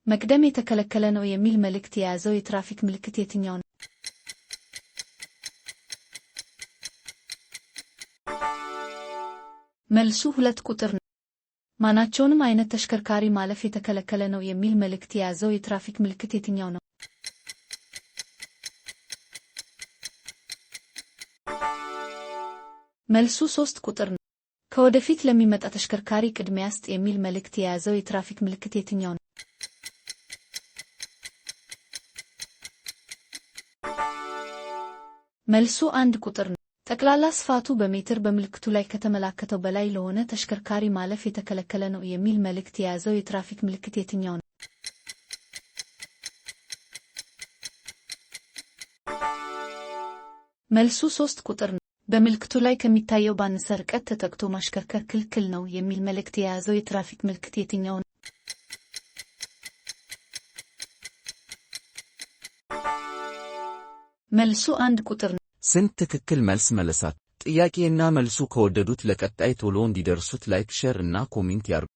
መቅደም የተከለከለ ነው የሚል መልእክት የያዘው የትራፊክ ምልክት የትኛው ነው? መልሱ 2 ቁጥር ነው። ማናቸውንም አይነት ተሽከርካሪ ማለፍ የተከለከለ ነው የሚል መልእክት የያዘው የትራፊክ ምልክት የትኛው ነው? መልሱ 3 ቁጥር ነው። ከወደፊት ለሚመጣ ተሽከርካሪ ቅድሚያ ስጥ የሚል መልእክት የያዘው የትራፊክ ምልክት የትኛው ነው? መልሱ 1 ቁጥር ነው። ጠቅላላ ስፋቱ በሜትር በምልክቱ ላይ ከተመላከተው በላይ ለሆነ ተሽከርካሪ ማለፍ የተከለከለ ነው የሚል መልእክት የያዘው የትራፊክ ምልክት የትኛው ነው? መልሱ 3 ቁጥር ነው። በምልክቱ ላይ ከሚታየው ባነሰ ርቀት ተጠግቶ ማሽከርከር ክልክል ነው የሚል መልእክት የያዘው የትራፊክ ምልክት የትኛው ነው? መልሱ 1 ቁጥር ነው። ስንት ትክክል መልስ መለሳት? ጥያቄና መልሱ ከወደዱት ለቀጣይ ቶሎ እንዲደርሱት like፣ share እና comment ያርጉ።